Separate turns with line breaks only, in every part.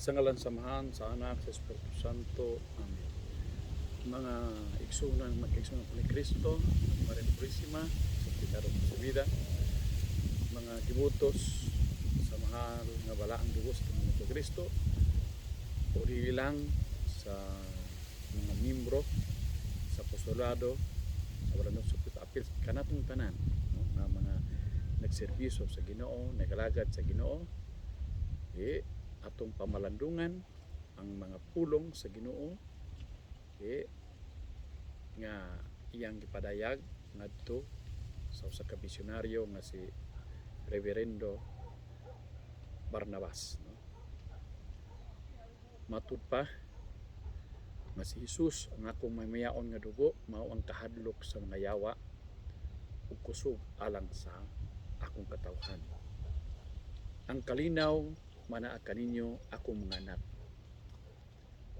Sa ngalan sa Amahan, sa Anak, sa Espiritu Santo. Amen. Mga igsunan, mga igsunan po ni Kristo, Maria Purisima, sa Pitaro sa vida, mga gibutos sa mahal nga balaang dugo sa Ginoo Kristo, o dili lang sa mga membro sa apostolado sa wala sa apil kanatong tanan, no, nga mga nagserbisyo sa Ginoo, nagalagad sa Ginoo, eh atong pamalandungan ang mga pulong sa Ginoo eh nga iyang gipadayag ngadto sa usa ka misyonaryo nga si Reverendo Barnabas, no? Matud pa nga si Jesus ang akong mamayaon nga dugo mao ang kahadlok sa mga yawa ug kusog alang sa akong katawhan. Ang kalinaw manaa kaninyo, akong mga anak.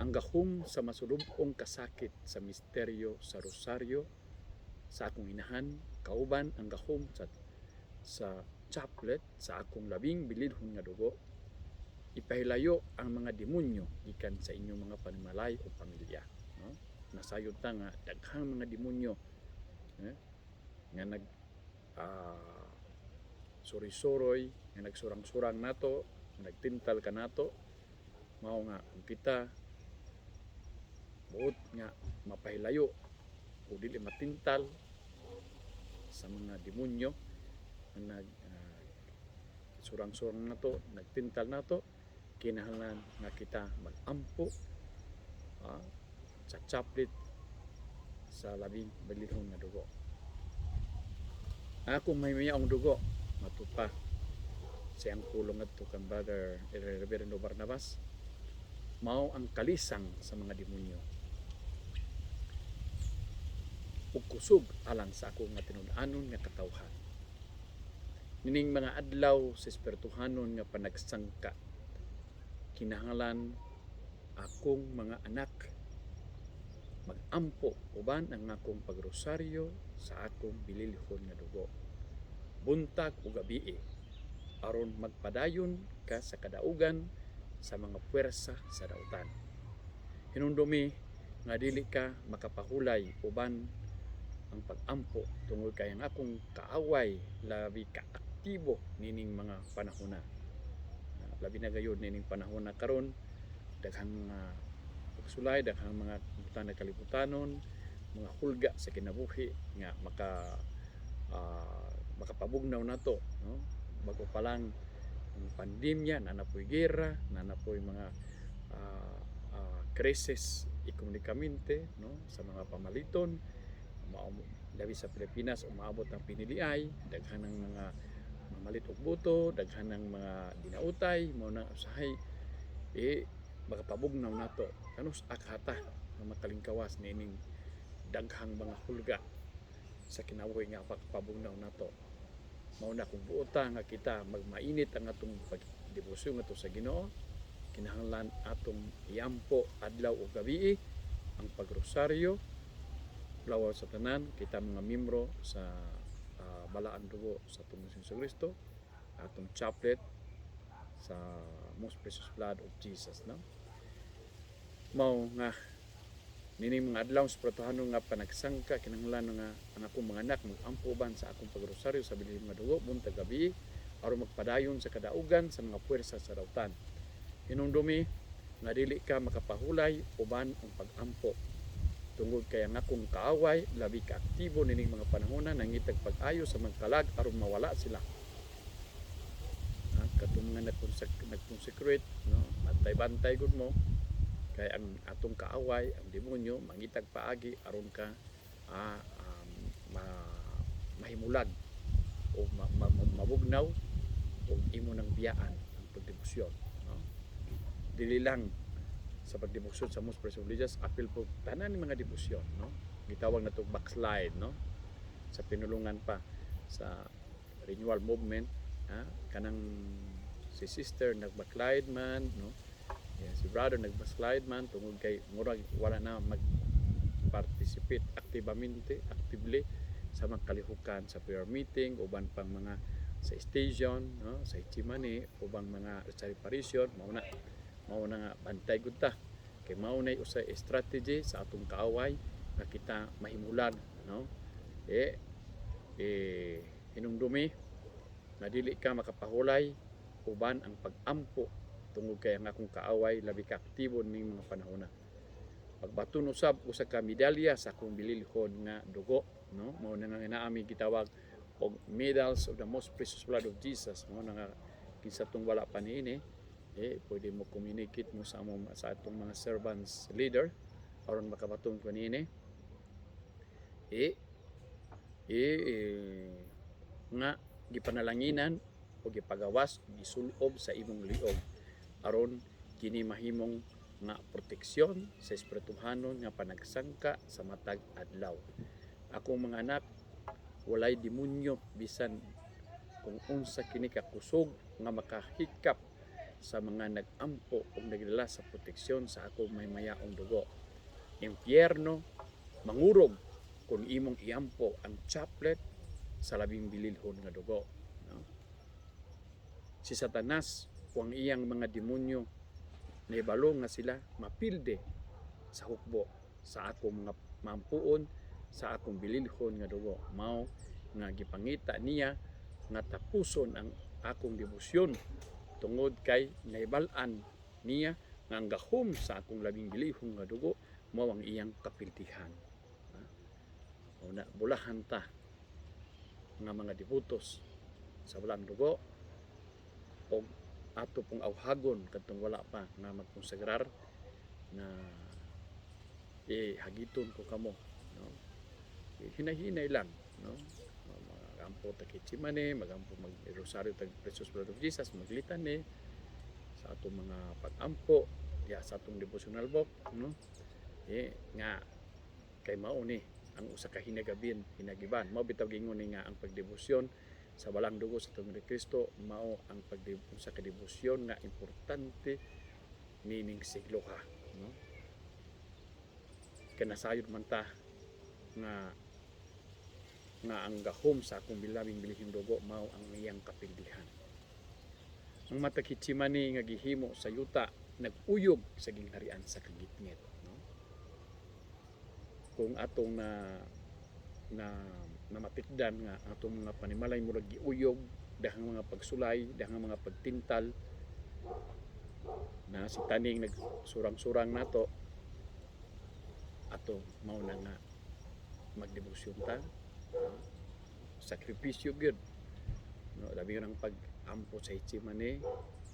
Ang gahom sa masulub-ong kasakit sa misteryo sa rosaryo sa akong inahan kauban ang gahom sa chaplet sa akong labing bilidhon nga dugo, ipahilayo ang mga demonyo gikan sa inyong mga panimalay o pamilya, no? Nasayod ta nga daghang mga demonyo, eh, nga nag suri-suroy, nga nagsurang-surang nato, nagtintal kanato. Mao nga kung kita buot nga mapahilayo o dili matintal sa mga demonyo nga nag surang-surang nato, nagtintal nato, kinahanglan nga kita magampo sa chaplet sa labing bilidhon nga dugo. Akong mahimayaong dugo, matupa sa iyang pulong ngadto kang Brother Reverendo Barnabas, mao ang kalisang sa mga demonyo ug kusog alang sa akong nga tinud-anon nga katawhan. Nining mga adlaw sa espirituhanon nga panagsangka, kinahanglan akong mga anak magampo uban ang akong pagrosaryo sa akong bililhon nga dugo buntag o gabii aron magpadayon ka sa kadaugan sa mga puwersa sa dautan. Hinumdumi nga dili ka makapahulay uban ang pag-ampo tungod kay ang akong kaaway labi ka aktibo nining mga panahona. Labi na gayud nining panahona karon, daghang mga pagsulay, daghang mga butang na kalibutanon, mga hulga sa kinabuhi nga makapabugnaw nato, no? Bago pa lang ang pandemya, naa na poy gera, naa na poy mga krisis ekonomikamente, no, sa mga pamaliton. Labi sa Pilipinas, umaabot ang piniliay, daghan ng mga mamalit og buto, daghan ng mga dinautay. Mao na usahay eh makapabugnaw nato kanus akata nga makalingkawas niining daghang mga hulga sa kinabuhi nga makapabugnaw nato. Mao na kung buota nga kita magmainit ang atong pagdebosyon ngadto sa Ginoo, kinahanglan atong iampo adlaw ug gabii ang pagrosaryo. Lawaw sa tanan kita mga membro sa balaan dugo sa atong Kristo, atong chaplet sa Most Precious Blood of Jesus, no? Mao nga nining mga adlaw sa espirituhanon nga panagsangka, kinahanglan nga ang akong mga anak magampo uban sa akong pagrosaryo sa bililhon nga dugo buntag gabi aron magpadayon sa kadaugan sa mga puwersa sa dautan. Hinumdumi nga dili ka makapahulay uban ang pag-ampo tungod kay ang akong kaaway labi ka aktibo nining mga panahona, nangitag pag-ayo sa mga kalag aron mawala sila. Ha, katong mga nag-consecrate, no, bantay-bantay gud mo kay ang atong kaaway, ang demonyo, mangitag paagi aron ka mahimulag o mabugnaw o imo nang biyaan ang pagdebosyon, no? Dili lang sa pagdebosyon sa Most Precious Religious, apil po tanan ni mga debosyon, no? Gitawag na to backslide, no? Sa pinulungan pa sa renewal movement, ha, kanang si sister nag-backslide man, no? Yeah, si brother nag-backslide man tungod kay murag wala na mag participate aktibamente, actively sa mga kalihukan sa prayer meeting uban pang mga sa station, no, sa Gethsemane, ubang mga sa apparition. Mao na Mao na nga bantay gud ta kay mao nay usa strategy sa atong kaaway nga kita mahimulan, no? Eh hinumdumi nga dili ka makapahulay uban ang pag-ampo tungod kay ang akong kaaway labi ka aktibo ning mga panahona. Pagbaton usab usa ka medalya sa akong bililhon nga dugo, no? Mao na nga naami gitawag og medals of the Most Precious Blood of Jesus. Mao na nga kinsa tong wala pa niini, eh pwede mo communicate mo sa among, sa atong mga servants leader aron makabaton ko niini. Eh, nga gipanalanginan o gipagawas, gisulob sa imong liog aron kini mahimong nga proteksyon sa espirituhanon nga panagsangka sa matag adlaw. Akong mga anak, walay demonyo bisan kung unsa kini kakusog nga makahikap sa mga nag-ampo o nagdala sa proteksyon sa akong mahimayaong dugo. Impyerno, mangurog kung imong iampo ang chaplet sa Labing Bililhon nga Dugo. No? Si Satanas o ang iyang mga demonyo, naibalo nga sila mapilde sa hukbo sa akong mga mampuon sa akong bililhon nga dugo. Mao nga gipangita niya nga tapuson ang akong debosyon tungod kay naibal-an niya nga ang gahom sa akong Labing Bililhon nga Dugo mao ang iyang kapildihan. Ha? Mao na bulahan ta nga mga debotos sa Balaang Dugo og ato pong awhagon kadtong wala pa nga magkonsagrar na eh hagiton ko kamo, no? Eh, hinay-hinay lang, no? Magampo ta Getsemane, magampo, mag rosaryo tag Precious Blood of Jesus, maglitani sa atong mga pag-ampo diha sa atong devotional book, no? Eh nga kay mao ni ang usa ka hinagabin hinagiban. Mao bitaw gingon ni nga ang pagdebosyon sa Balaang Dugo sa atong Kristo mao ang usa ka debosyon nga importante nining siglo ha, no? Kay nasayod man ta nga nga ang gahom sa akong Labing Bililhong Dugo mao ang iyang kapildihan. Ang matag Getsemane nga gihimo sa yuta nag-uyog sa gingharian sa kangitngit, no? Kung atong na na namatikdan nga atong mga panimalay murag giuyog, dahang mga pagsulay, dahang mga pagtintal na si taning nagsurang-surang nato ato, mao na nga magdebosyon ta, no? Sakripisyo gyud, no? Labi ng pag-ampo sa Getsemane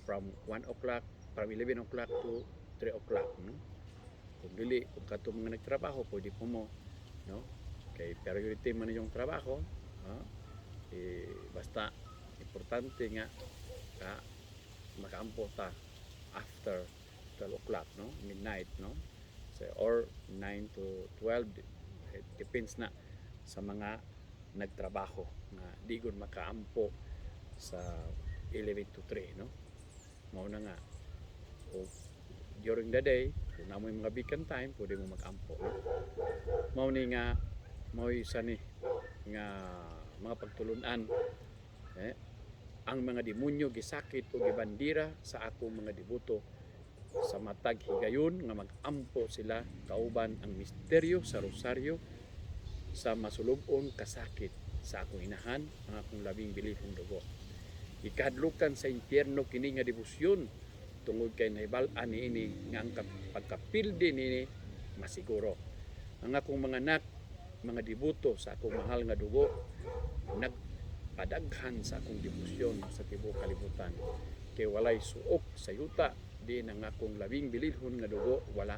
from 1 o'clock, from 11 o'clock to 3 o'clock, no? Kung dili, kung kato mga nagtrabaho, pwede po mo, no? Kay priority man yung trabaho, no? Eh, basta importante nga ka makaampo ta after 12 o'clock, no? Midnight, no? So, or 9 to 12, it depends na sa mga nagtrabaho nga di gud makaampo sa 11 to 3, no? Mao na nga o during the day, kung naa moy mga vacant time, pwede mo mag-ampo, no? Mao ni nga mao isa ni nga mga pagtulunan. Eh, ang mga demonyo gisakit o gibandira sa akong mga deboto sa matag higayon nga mag-ampo sila kauban ang misteryo sa rosaryo sa masulub-on kasakit sa akong inahan, ang akong Labing Bililhong Dugo. Ikahadlukan sa impyerno kini nga debosyon tungod kay nahibal-an niini nga ang pagkapildi niini masiguro. Ang akong mga anak, mga deboto sa akong mahal nga dugo, nagpadaghan sa akong debosyon sa tibuok kalibutan. Kay walay suok sa yuta diin ang akong Labing Bililhon nga Dugo wala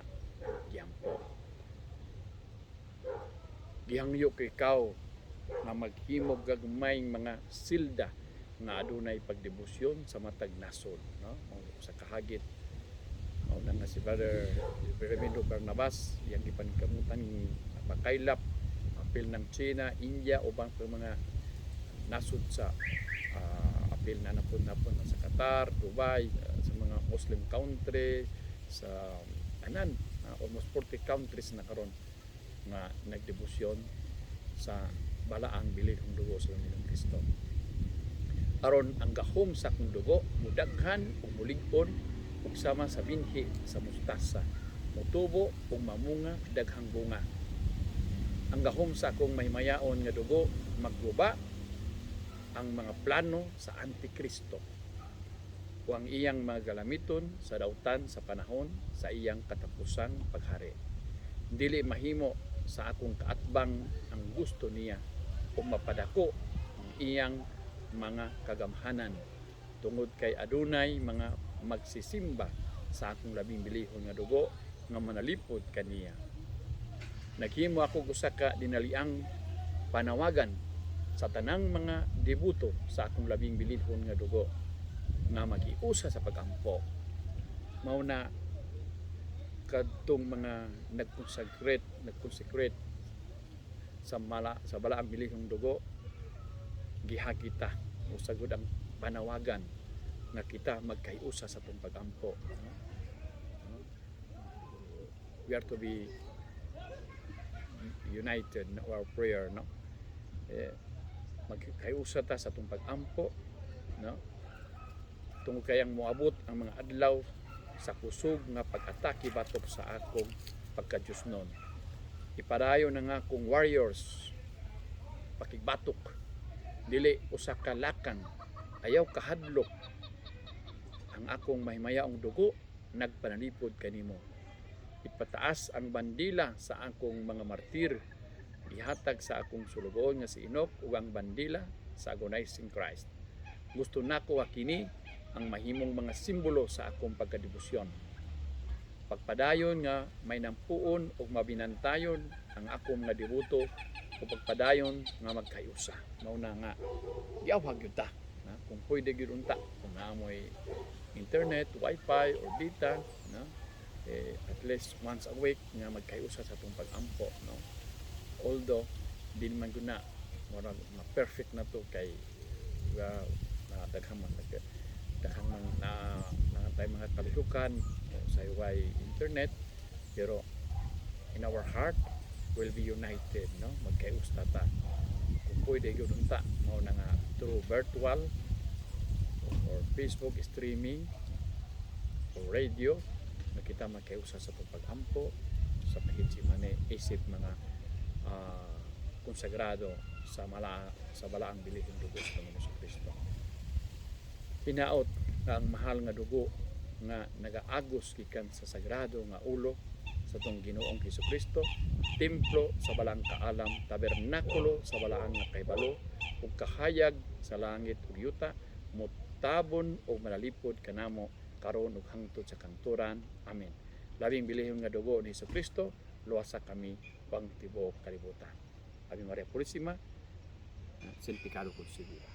giampo. Gihangyo ko ikaw nga maghimog gagmayng mga silda nga adunay pagdebosyon sa matag nasod, no? Mao sa kahagit, mao na nga si Brother Reverendo Barnabas iyang gipaningkamutan makaylap apil ng China, India, ubang pa mga nasod sa apil na napon napon sa Qatar, Dubai, sa mga Muslim country, sa anan, almost 40 countries na karon nga nagdebosyon sa Balaang Bililhong Dugo sa Panginoong Kristo. Aron ang gahom sa akong dugo mudaghan ug mulig-on. ug sama sa binhi sa mustasa, motubo ug mamunga daghang bunga. Ang gahom sa akong mahimayaon nga dugo magguba ang mga plano sa Antikristo o ang iyang mga galamiton sa dautan sa panahon sa iyang katapusang paghari. Dili mahimo sa akong kaatbang ang gusto niya o mapadako ang iyang mga kagamhanan tungod kay adunay mga magsisimba sa akong labing bilihon nga dugo nga manalipod kaniya. Naghimo ako usa ka dinaliang panawagan sa tanang mga deboto sa akong labing bilihon nga dugo nga magiusa sa pagampo. Mao na kadtong mga nag-consecrate sa balaang bilihong dugo, gihagita o sagud ang panawagan nga kita magkahiusa sa atong pagampo, no? No? We are to be united in our prayer, no? Eh, magkahiusa ta sa atong pagampo, no? Tungod kayang moabot ang mga adlaw sa kusog nga pag-atake batok sa akong pagka-Diyosnon. Ipadayon ang akong warriors pakigbatok, dili usa ka lakang, ayaw kahadlok. Ang akong mahimayaong dugo nagpanalipod kanimo. Ipataas ang bandila sa akong mga martir, ihatag sa akong sulugoon nga si Enoch ug ang bandila sa Agonizing Christ. Gusto nako nga kini ang mahimong mga simbolo sa akong pagkadebosyon. Pagpadayon nga may nampuon ug mabinantayon ang akong mga deboto ug pagpadayon nga magkayusa. Mao na nga giawhag gyud ta, na kung pwede gyud unta kung naa moy internet, wifi or data, no? Eh, at least once a week nga magkayusa sa atong pagampo, no? Although di man gud na murag ma-perfect na to kay na daghan man nag daghan man na na tay mga kalihukan sa way internet, pero in our heart will be united, no? Magkayusa ta kung pwede gyud unta. Mao na nga through virtual or Facebook streaming or radio na kita magkayusa sa atong pagampo sa pag-Getsemane isip mga konsagrado sa balaang bilihong dugo sa Panginoon Kristo. Hinaot nga ang mahal nga dugo nga nagaagos gikan sa sagrado nga ulo sa atong Ginoong Kristo, templo sa balaang kaalam, tabernakulo sa balaan nga kahibalo ug kahayag sa langit ug yuta, motabon og manalipod kanamo karon ug hangtod sa kangturan. Amen. Labing bilihon nga dugo ni Kristo, luwasa kami pang tibuok kalibutan. Ave Maria Purísima, sin pecado concebida.